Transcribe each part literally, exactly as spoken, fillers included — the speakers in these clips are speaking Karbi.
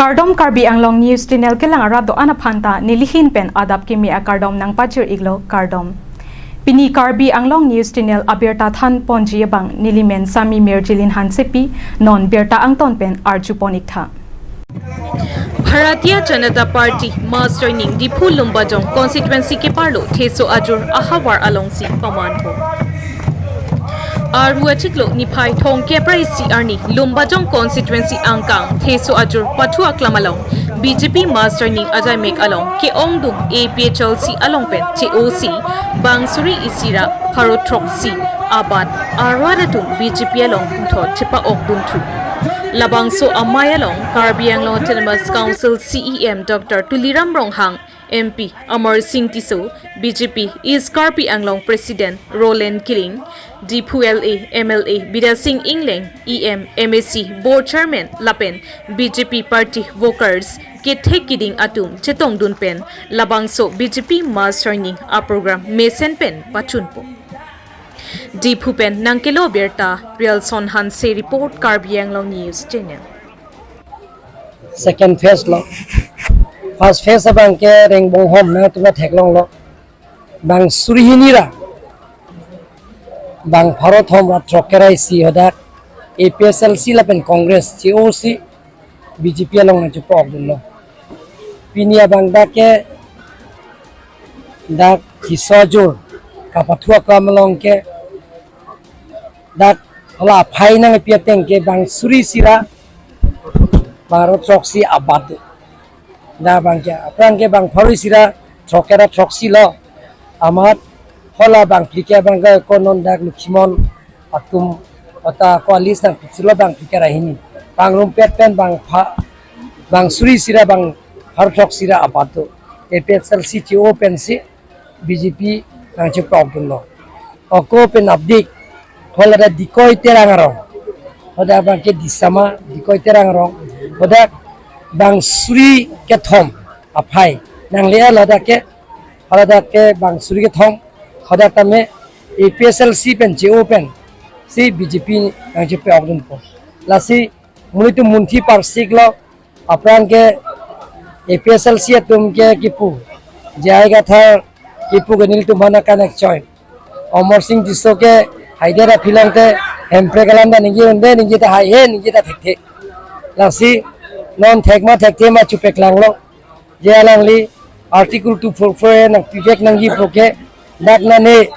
Kardom, Karbi Anglong News Channel kelang arat do-an aphan ta nelihin pen adap kimi akardom nangpajir-iklo, kardom. Pini Karbi Anglong News Channel abirta thanponji abang nelimen Sami Mirjilin Hansepi, non birta angton pen arjupon-iktha. Bharatiya Janata Party mass joining Diphu Lumbajong constituency keparlo Theso Ajur ahavar alongsi pamanpo. Aru achiklo niphai thomkep ra isi arni Lumbajong constituency angkang Theso Ajur pathu aklam along B J P mass joining ajaimek along ke-ongdung A P H L C along pen che-osi bang suri isi ra pharo throksi abat arat atum B J P along puthot chepa-okdun thu. Labangso amei along Karbi Anglong Autonomous Council C E M Doctor Tuliram Ronghang, M P Amarsing Tisso, B J P East Karbi Anglong President Roland Killing, Diphu L A, M L A Bidya Sing Engleng, E M, M A C, Board Chairman lapen B J P party workers kethek kiding atum chetongdun pen labangso B J P mass joining aprogram mesen pen pachunpo. Diphu pen nangkelo birta, Rialson Hanse report, Karbi Anglong News Channel. Second phase lo. First phase abang ke Rengbonghom nangtum theklonglo. Bang suri hini ra bang pharo thom ra throkkep ra isi hadak A P H L C lapen Congress che-osi B J P along nangchepa-okdunlo. Pini abang dak ke dak Theso Ajur kapathu aklam along ke dak hala aphai nangpi ateng ke bang suri isi ra pharo throksi abat do. Dak abang ke, aphrang ke bang pharo isi ra throkkep ra throksi lo. Amat hala bang phlikep abang ke ko non dak Lokhimon atum ota ko a-list nangpichinlo bang phlikep ra hini. Bang rumpet pen bang pha, bang suri isi ra bang pharo throksi ra abat do. A P H L C che-o pensi B J P nangchepa-okdunlo. Ako pen update. Hala dak Dikoi Terang arong. Hala dak abang ke Disama Dikoi Terang arong. Hala dak bang suri kethom aphai nangle, hala dak ke, hala dak ke bang suri kethom. Hala dak tame A P H L C pen che-o pensi B J P nangchepa-okdunpo. Lasi monit atum munthi parsiklo. Aphrang ke A P H L C atum ke kipu, J I Kathar kipu ke nelitum aphan connect choi. Amarsing Tisso ke haida ra philongte hemprek alam ta ningje un'e, ningje ta haihe, ningje ta thekthe. Lasi non thek ma thekthe ma chepaklanglo. Je alangli Article two four four A nangpivek nangjipo ke dak nane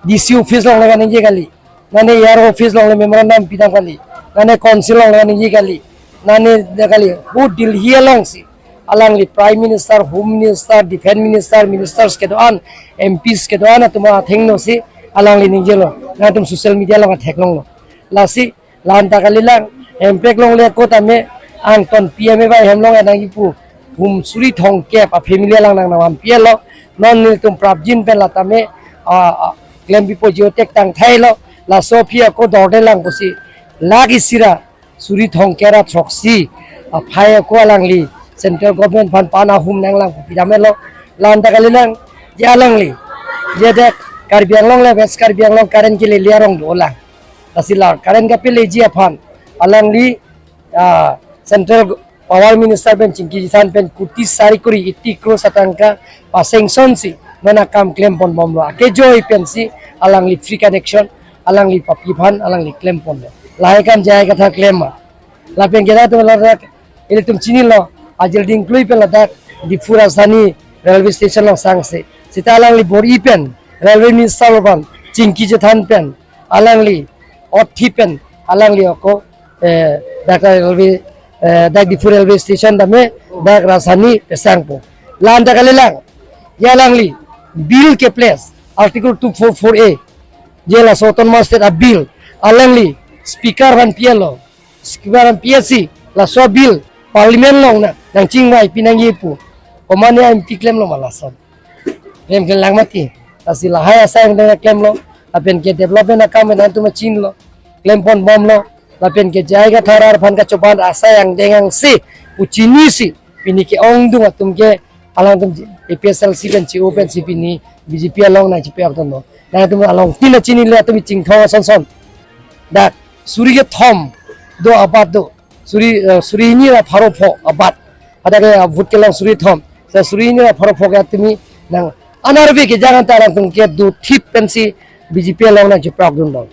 D C office along le kaningje kali, nane A R O office along le memorandum pidam kali, nane council along le kaningje kali, nane dak kali, hu Delhi alongsi alangli Prime Minister, Home Minister, Defence Minister, Ministers kedo-an, M Ps kedo-an atum athengno si alangli ningjelo. Nangtum social media along theklonglo. Lasi la-an ta kalilang, hemprek along le ako tame angton P M A Y hem along nangkipu hum suri thomkep a-family along nang nangvampi-etlo. Non nelitum prapjin pen la tame, ah, ah, klempipo, Jio Tech Tangthai lo. Laso aphi ako dorde lang pusi lakh isi ra suri thomkep ra throksi aphai ako alangli central government aphan pan ahum nanglang pu pidam-etlo. La-an ta kalilang, je alangli, je dak Karbi Anglong le West Karbi Anglong current kelele arong dolang. Lasi la current kapeleji aphan alangli, ah, Central Power Minister pen Chingki Chithan pen kuti sari kuri eighty crores atangka pa-sanction si non akam klemponbomlo. Akejoi pensi alangli free connection alangli papi aphan alangli klemponlo. Lahai akam J I Kathar klem ma. Lapen ke dak to la dak ilitum chinilo, ajil dingklui pen ladak Diphu Rajdhani Railway Station along sangse. Seta alangli bor-i pen Railway Minister aphan Chingki Chithan pen alangli othi pen alangli ako, eh, dak railway, eh, dak Diphu Railway Station tame dak Rajdhani pesangpo. La-an ta kalilang, je alangli bill ke place Article two four four A, je laso Autonomous State a-bill alangli Speaker aphan pi-etlo. Speaker aphan pi-et si laso bill Parliament along nang, nangchingvai pinangji pu. Komane M P klemlo ma lason. Klem klemlang mati. Lasi lahai asai angdeng klemlo. Lapen ke development akam nangtum chinilo. Klemponbomlo. Lapen ke J I Kathar aphan kachoban asai angdeng angse pu chinisi pini ke-ongdung atum ke alangtum A P H L C pen che-o pensi pini B J P along nangchepa-okdunlo. Nangtum along tin achinilo, atum chingthong ason son. Dak suri kethom do abat do. suri, eh, suri hini ra pharo pho abat. Hadak ke, ah, vote kelong suri thom. Sa suri hini ra pharo pho ke tumi nang anarve kejang anta nangtum kedo thip pensi B J P along nangcheprak dun dong.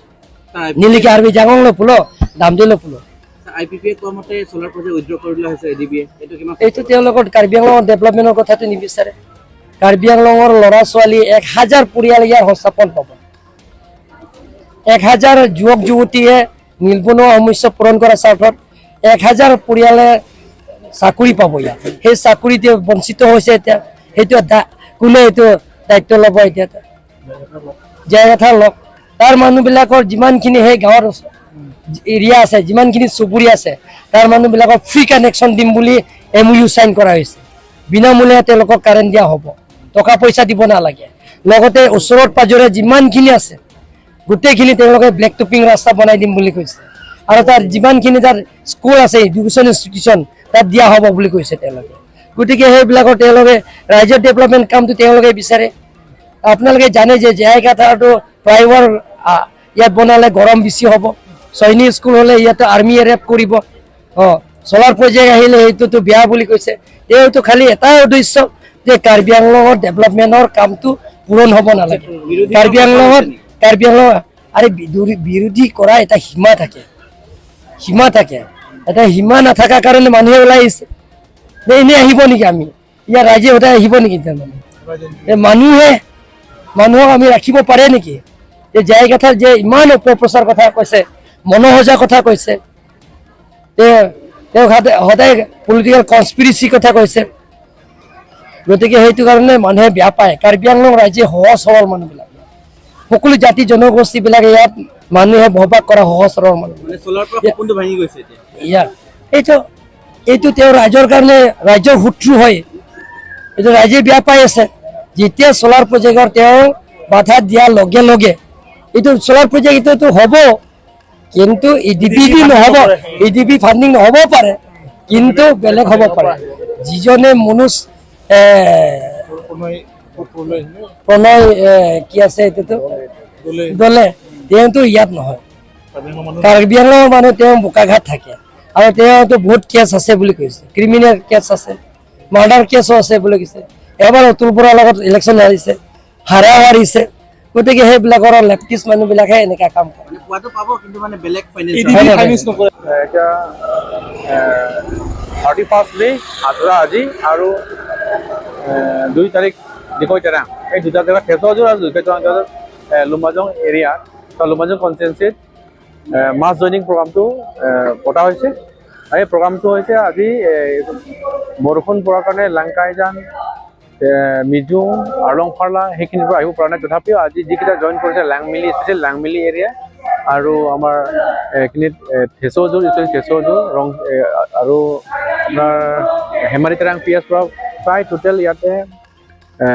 Neli ke arve jangong lo pulo, damde lo pulo. I P P A কোৱা মতে solar project withdraw কৰি লোৱা হৈছে A D B A, এইটো কিমান? এইটো তেওঁলোকৰ কাৰ্বি আংলঙৰ ডেভেলপমেণ্টৰ কথাটো নিবিচাৰে। কাৰ্বি আংলঙৰ ল'ৰা ছোৱালী এক হাজাৰ পৰিয়াল ইয়াৰ সংস্থাপন পাব। এক হাজাৰ যুৱক যুৱতীয়ে নিবনুৱা সমস্যা পূৰণ কৰাৰ স্বাৰ্থত এক হাজাৰ পৰিয়ালে চাকৰি পাব ইয়াত। সেই চাকৰিতে বঞ্চিত হৈছে এতিয়া। সেইটো দা-, কোনে এইটো দায়িত্ব ল'ব এতিয়া? জে আই কাথাৰ লগ। তাৰ মানুহবিলাকৰ যিমানখিনি সেই গাঁৱৰ এৰিয়া আছে, যিমানখিনি চুবুৰী আছে, তাৰ মানুহবিলাকক ফ্ৰী কানেকশ্যন দিম বুলি এম অ' ইউ চাইন কৰা হৈছে। বিনামূলীয়া তেওঁলোকক কাৰেণ্ট দিয়া হ'ব, টকা পইচা দিব নালাগে। লগতে ওচৰত পাজৰে যিমানখিনি আছে, গোটেইখিনি তেওঁলোকে ব্লেক টপিং ৰাস্তা বনাই দিম বুলি কৈছে। আৰু তাৰ যিমানখিনি তাৰ স্কুল আছে, এডুকেশ্যন ইনষ্টিটিউশ্যন, তাত দিয়া হ'ব বুলি কৈছে তেওঁলোকে। গতিকে সেইবিলাকৰ তেওঁলোকে ৰাইজৰ ডেভেলপমেণ্ট কামটো তেওঁলোকে বিচাৰে। আপোনালোকে জানে যে জে আই কাথাৰটো ফ্লাইঅভাৰ, আ, ইয়াত বনালে গৰম বেছি হ'ব, সৈনিক স্কুল হ'লে ইয়াতে আৰ্মীয়ে ৰেপ কৰিব। অ, চ'লাৰ প্ৰজেক্ট আহিলে সেইটোতো বেয়া বুলি কৈছে। তেওঁতো খালি এটা উদ্দেশ্য যে কাৰ্বি আংলঙৰ ডেভেলপমেণ্টৰ কামটো পূৰণ হ'ব নালাগে। কাৰ্বি আংলঙত, কাৰ্বি আংলঙত, আৰে বিদুৰি-, বিৰোধী কৰা এটা সীমা থাকে, সীমা থাকে। এটা সীমা নাথাকাৰ কাৰণে মানুহে ওলাই আহিছে। নে এনেই আহিব নেকি আমি? ইয়াৰ ৰাইজে সদায় আহিব নেকি তাৰমানে? এই মানুহে, মানুহক আমি ৰাখিব পাৰে নেকি? এই জে আই কাথাৰ যে ইমান অপপ্ৰচাৰ কথা কৈছে, মনোসজা কথা কৈছে, তে-, তেওঁ সদায়, সদায় পলিটিকেল কনস্পিৰেচি কথা কৈছে। গতিকে সেইটো কাৰণে মানুহে বেয়া পায়। কাৰ্বি আংলং ৰাইজে সহজ সৰল মানুহবিলাক, সকলো জাতি জনগোষ্ঠীবিলাকে ইয়াত মানুহে বসবাস কৰা সহজ সৰল মানুহ। মানে চ'লাৰ পৰা সপোনটো ভাঙি গৈছে এতিয়া। ইয়া, এইটো, এইটো তেওঁ ৰাইজৰ কাৰণে, ৰাইজৰ শত্ৰু হয়। এইটো ৰাইজে বেয়া পাই আছে। যেতিয়া চ'লাৰ প্ৰজেক্টৰ তেওঁ বাধা দিয়াৰ লগে লগে এইটো চ'লাৰ প্ৰজেক্ট এইটোতো হ'ব, কিন্তু ই ডি পি দি নহ'ব, ই ডি পি ফাণ্ডিং নহ'ব পাৰে, কিন্তু বেলেগ হ'ব পাৰে। যিজনে মনোজ, এ, প্ৰণয়, প্ৰণয়, এ, কি আছে এইটোতো? দলে। দলে, তেওঁতো ইয়াত নহয়। কাৰ্বি আংলঙৰ মানুহ। কাৰ্বি আংলঙৰ মানুহ তেওঁ বোকাঘাট থাকে আৰু তেওঁতো বহুত কেছ আছে বুলি কৈছে, ক্ৰিমিনেল কেছ আছে, মাৰ্ডাৰ কেছো আছে বুলি কৈছে। এবাৰ অতুল বৰাৰ লগত ইলেকশ্যন হাৰিছে, হাৰা হাৰিছে। গতিকে সেইবিলাকৰ লেফটিষ্ট মানুহবিলাকে এনেকা কাম কৰে। মানে পোৱাটো পাব, কিন্তু মানে বেলেগ ফাইনেন্স ই ডি পি হয়, হয়, ফাইনেন্স হয়। নকৰে। এতিয়া, এ, থাৰ্টি ফাৰ্ষ্ট মে, আধৰুৱা আজি আৰু, এ, দুই তাৰিখ ডিগবৈ টেৰাং। এই দুটা জেগাত, থেচৌজু আৰু ডিগবৈ টেৰাং জেগাত, এ, লুম্বাজং এৰিয়া, তো লুম্বাজং কনষ্টিটুৱেঞ্চিত, এ, মাছ জইনিং প্ৰগ্ৰামটো, এ, পতা হৈছে। আৰু এই প্ৰগ্ৰামটো হৈছে আজি, এ, বৰষুণ পৰাৰ কাৰণে লাংকাইজান, এ, মিজুং, আৰলং ফাৰ্লা সেইখিনিৰ পৰা আহিব পৰা নাই। তথাপিও আজি যিকেইটা জইন কৰিছে, লাংমিলি, স্পেচিয়েলি লাংমিলি এৰিয়া আৰু আমাৰ, এ, এইখিনিত, এ, থেচৌজু, স্পেচিয়েলি থেচৌজু, ৰং, এ, আৰু আপোনাৰ হেমাৰী টেৰাং পি এছ পৰা প্ৰায় টোটেল ইয়াতে, এ,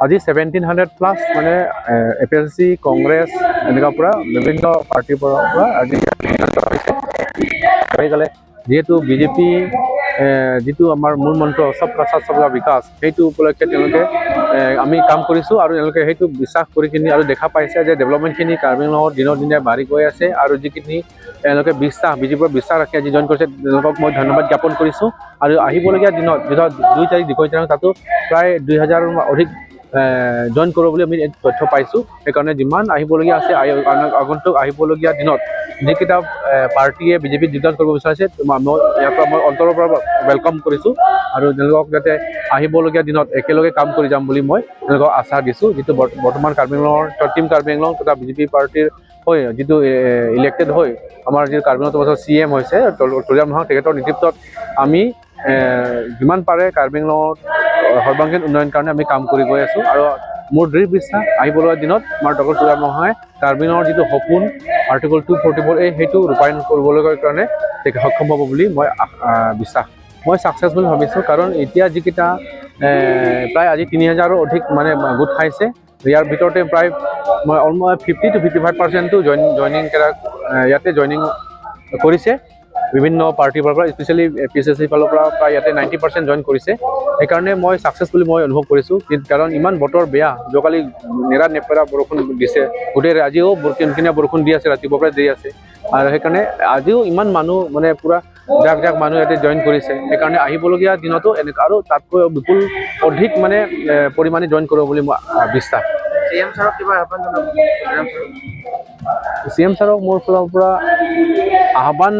আজি ছেভেণ্টিন হাণ্ড্ৰেড প্লাছ মানে, এ, এ পি এছ চি, কংগ্ৰেছ, এনেকুৱা পৰা বিভিন্ন পাৰ্টিৰ পৰা, পৰা আজি ইয়াত জড়িত হৈছে। গতিকে যিহেতু বি জে পি, এ, যিটো আমাৰ মূল মন্ত্ৰ সবকা সাথ সবকা বিকাশ, সেইটো উপলক্ষে তেওঁলোকে, এ, আমি কাম কৰিছোঁ আৰু তেওঁলোকে সেইটো বিশ্বাস কৰি কিনি আৰু দেখা পাইছে যে ডেভেলপমেণ্টখিনি কাৰ্বি আংলঙত দিনক দিনে বাঢ়ি গৈ আছে আৰু যিখিনি তেওঁলোকে বিশ্বাস, বি জে পিৰ ওপৰত বিশ্বাস ৰাখি আজি জইন কৰিছে, তেওঁলোকক মই ধন্যবাদ জ্ঞাপন কৰিছোঁ। আৰু আহিবলগীয়া দিনত, দুটা, দুই তাৰিখ ডিগবৈ টেৰাং, তাতো প্ৰায় দুই হাজাৰ অধিক, এ, জইন কৰিব বুলি আমি তথ্য পাইছোঁ। সেইকাৰণে যিমান আহিবলগীয়া আছে, আয়-, আগ-, আগন্তুক আহিবলগীয়া দিনত যিকেইটা, এ, পাৰ্টিয়ে বি জে পিত যোগদান কৰিব বিচাৰিছে, মই, মই ইয়াৰ পৰা মই অন্তৰৰ পৰা ৱেলকাম কৰিছোঁ আৰু তেওঁলোকক যাতে আহিবলগীয়া দিনত একেলগে কাম কৰি যাম বুলি মই তেওঁলোকক আশা দিছোঁ। যিটো বৰ্ত-, বৰ্তমান কাৰ্বি আংলঙৰ, টিম কাৰ্বি আংলং তথা বি জে পি পাৰ্টিৰ হৈ যিটো, এ, ইলেক্টেড হৈ আমাৰ যি কাৰ্বি আংলং চি এম হৈছে তল-, তুলিৰাম ৰিংখং, তেখেতৰ নেতৃত্বত আমি, এ, যিমান পাৰে কাৰ্বি আংলঙত, এ, সৰ্বাংগীন উন্নয়ন কাৰণে আমি কাম কৰি গৈ আছোঁ আৰু মোৰ দৃঢ় বিশ্বাস আহিবলগা দিনত আমাৰ ডক্টৰ তুলিৰাম ৰিংখঙে কাৰ্বি আংলঙৰ যিটো সপোন আৰ্টিকল টু ফৰ্টি ফ'ৰ এ, সেইটো ৰূপায়ণ কৰিবলৈ কাৰণে তেখেত সক্ষম হ'ব বুলি মই আশ-, আ, বিশ্বাস, মই ছাকচেছ বুলি ভাবিছোঁ। কাৰণ এতিয়া যিকেইটা, এ, প্ৰায় আজি তিনি হাজাৰৰ অধিক মানে গোট খাইছে, ইয়াৰ ভিতৰতে প্ৰায় মই almost fifty two fifty five পাৰ্চেণ্টটো জইন, জইনিং কৰা, এ, ইয়াতে জইনিং কৰিছে। বিভিন্ন পাৰ্টিৰ পৰা, স্পেচিয়েলি পি চি চি ফালৰ পৰা প্ৰায় ইয়াতে নাইণ্টি পাৰ্চেণ্ট জইন কৰিছে। সেইকাৰণে মই ছাকচেছ বুলি মই অনুভৱ কৰিছোঁ। কি-, কাৰণ ইমান বতৰ বেয়া, যোৱাকালি নেৰা নেপেৰা বৰষুণ দিছে, গোটেই আজিও বৰ-, কিনকিনীয়া বৰষুণ দি আছে, ৰাতিপুৱাৰ পৰা দি আছে। আৰু সেইকাৰণে আজিও ইমান মানুহ, মানে, পূৰা জাক জাক মানুহ ইয়াতে জইন কৰিছে। সেইকাৰণে আহিবলগীয়া দিনতো এনেকুৱা আৰু তাতকৈ বিপুল অধিক, মানে, এ, পৰিমাণে জইন কৰিব বুলি মই, আ, বিশ্বাস। চি এম ছাৰক কিবা আহ্বান জনাব? চি এম ছাৰক মোৰ ফালৰ পৰা আহ্বান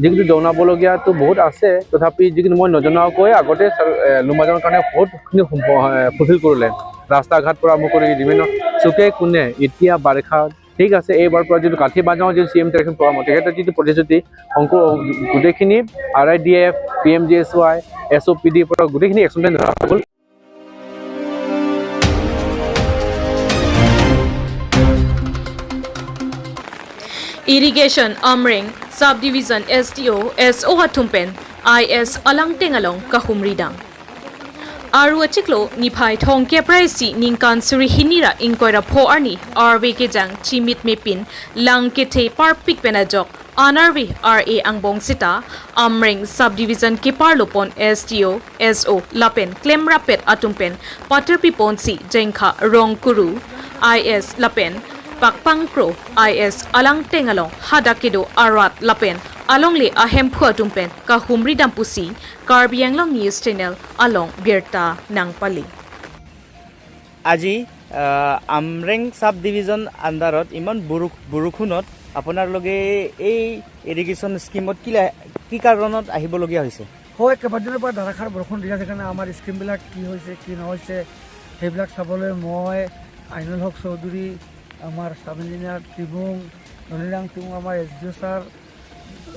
যিকোনো জনাবলগীয়াতো বহুত আছে, তথাপি যিকোনো মই নজনোৱাকৈ আগতে ছাৰ, এ, লুম্বাজনৰ কাৰণে বহুতখিনি সম্প-, এ, ফুলফিল কৰিলে। ৰাস্তা ঘাট পৰা আৰম্ভ কৰি বিভিন্ন চুকে কোণে এতিয়া বাৰিষা ঠিক আছে, এইবাৰ পৰা যিটো কাঠি বাজাও যিটো চি এম ডাইৰেকশ্যন প্ৰগ্ৰাম, তেখেতৰ যিটো প্ৰতিশ্ৰুতি, শংকু, গোটেইখিনি R I D F, P M G S Y, S O' P ডিৰ পৰা গোটেইখিনি এক্সপ্লেইন ধৰা হ'ল। Irrigation Amreng Subdivision S D O, S O atum pen I S alangteng along kahumri dam. Aru achiklo niphai thomkep ra isi ningkan suri hini ra ingkoi ra pho arni arve kejang chimit mepin lang kethe parpik pen ajok anarve R A angbong sita Amreng Subdivision keparlo pon S D O, S O lapen klemrap pet atum pen paterpi ponsi Jengkha Rongkuru I S lapen Pakpangkro I S alangteng along hadak kedo arat lapen alongle ahemphu atum pen kahumri dam pusi Karbi Anglong News Channel along birta nangpali. আজি আহ, আমৰেং ছাব ডিভিজন আণ্ডাৰত ইমান বৰষ- বৰষুণত আপোনালোকে এই ইৰিগেশ্যন স্কিমত কি লা- কি কাৰণত আহিবলগীয়া হৈছে? হয়, কেইবাদিনৰ পৰা ধাৰাসাৰ বৰষুণ দি আছে কাৰণে আমাৰ স্কিমবিলাক কি হৈছে, কি নহৈছে, সেইবিলাক চাবলৈ মই আইনুল হক চৌধুৰী, আমাৰ ছাব ইঞ্জিনিয়াৰ টিবুং, ধনীৰাম টিবুং, আমাৰ এছ ডি অ' ছাৰ,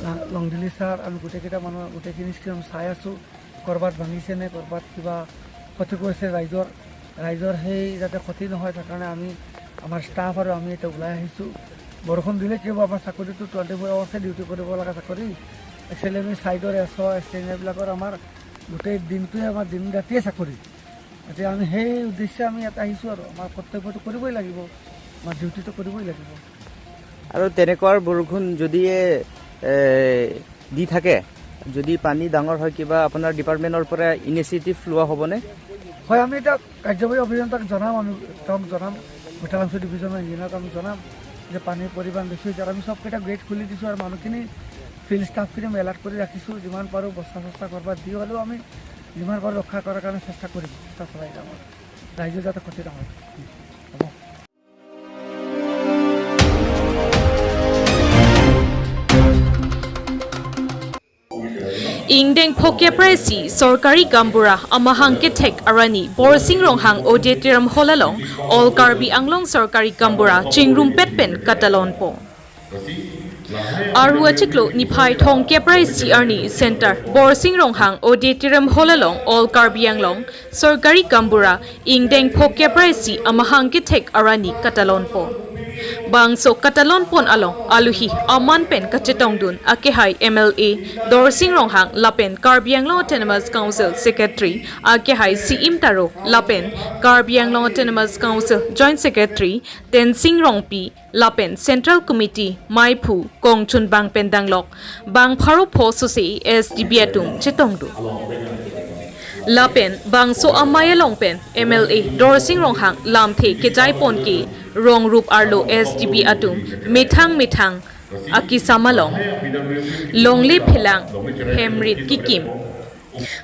লা- লংডিলি ছাৰ, আমি গোটেইকেইটা মানুহ গোটেইখিনি স্কিম চাই আছোঁ। ক'ৰবাত ভাঙিছে নে, ক'ৰবাত কিবা ক্ষতি কৰিছে ৰাইজৰ, ৰাইজৰ সেই যাতে ক্ষতি নহয়, তাৰ কাৰণে আমি, আমাৰ ষ্টাফ আৰু আমি এতিয়া ওলাই আহিছোঁ। বৰষুণ দিলে কি হ'ব, আমাৰ চাকৰিটো টুৱেণ্টি ফ'ৰ আৱাৰ্ছে ডিউটি কৰিব লগা চাকৰি। একচুৱেলি আমি ছাইডৰ এছ অ', এছ টি এন এইবিলাকৰ আমাৰ গোটেই দিনটোৱে আমাৰ দিন ৰাতিয়ে চাকৰি। এতিয়া আমি সেই উদ্দেশ্যে আমি ইয়াত আহিছোঁ আৰু আমাৰ কৰ্তব্যটো কৰিবই লাগিব, আমাৰ ডিউটিটো কৰিবই লাগিব। আৰু তেনেকুৱাৰ বৰষুণ যদি, এ, দি থাকে, যদি পানী ডাঙৰ হয়, কিবা আপোনাৰ ডিপাৰ্টমেণ্টৰ পৰা ইনিচিয়েটিভ লোৱা হ'বনে? হয়, আমি এতিয়া কাৰ্যবাহী অভিযন্তাক জনাম, আমি তেওঁক জনাম, মিঠালাংচু ডিভিজনৰ ইঞ্জিনিয়াৰক আমি জনাম যে পানীৰ পৰিমাণ বেছি হৈছে। আৰু আমি চবকেইটা গেট খুলি দিছোঁ আৰু মানুহখিনি, ফিল্ড ষ্টাফখিনিক আমি এলাৰ্ট কৰি ৰাখিছোঁ। যিমান পাৰোঁ বস্তা চস্তা ক'ৰবাত দি হ'লেও আমি যিমান পাৰোঁ ৰক্ষা কৰাৰ কাৰণে চেষ্টা কৰিম, চেষ্টা চলাই যাম আৰু ৰাইজৰ যাতে ক্ষতি নহয়। হ'ব। Ingdeng phokep ra isi sorkari gaonbura amahang kethek arni Borsing Ronghang Auditorium Hall along All Karbi Anglong Sorkari Gaonbura chingrumpet pen katalonpo. Aru achiklo niphai thomkep ra isi arni Center Borsing Ronghang Auditorium Hall along All Karbi Anglong Sorkari Gaonbura ingdeng phokep ra isi amahang kethek arni katalonpo. Bangso katalonpon along aluhi aman pen kachetongdun akehai M L A Dorsing Ronghang lapen Karbi Anglong Autonomous Council Secretary akehai Siim Taro lapen Karbi Anglong Autonomous Council Joint Secretary Tensing Rongpi lapen Central Committee maiphu kongchunbang pen danglok bang pharo pho sose S D B atum chetongdun. Lapen bangso amei along pen M L A Dorsing Ronghang lamthe kejaiponke rong rup arlo S D B atum methang methang akesam along longle phelang hemrit kikim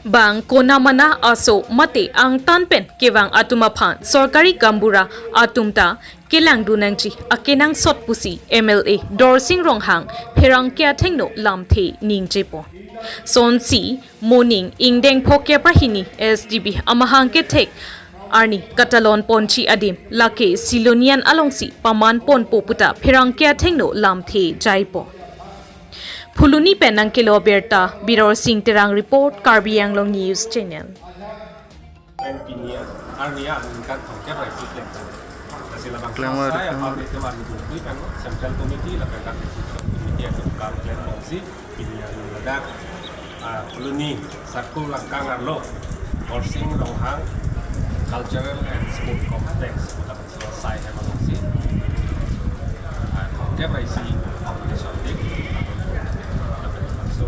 bang konamana aso mate angtan pen kevang atum aphan sorkari gaonbura atum ta kelangdun nangji akenangsot pusi M L A Dorsing Ronghang pherangke athengno lamthe ningjepo. Sonsi moning ingdeng phokep ra hini S D B amahang kethek arni katalonponji adim lake Silonijan alongsi pamanponpo puta pherangke athengno lamthe jaipo. Phuloni pen nangkelo birta Biror Sing Terang report, Karbi Anglong News Channel. Pini arni aningkan thomkep ra isi klem. Lasi labang klem, sai klem. Apa itu arni dulu kan Central Committee lapen kan Executive Committee yang kang klem bangsi pini arni ladak, ah, Phuloni Sarkul Langkang arlo Borsing Ronghang Cultural and Sport Complex. Sai ha bangsi, ah, thomkep ra isi competition dik. Lapen bangso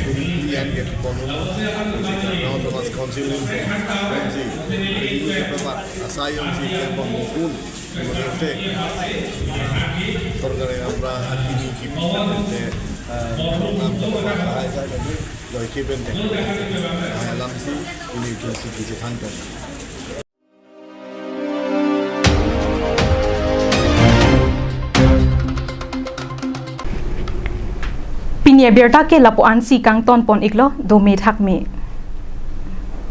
suri pi an ke pon un. Autonomous Council in se, si, asai yong si ke pon un. Mungkin te, sorkar yang pra hati ni kipi te, eh, program sa hai sa ni, loi ke pen te. Hai lam si, ini jong si kisi than te. Pini abirta ke lapu-an si kangton pon iklo, dome thakme.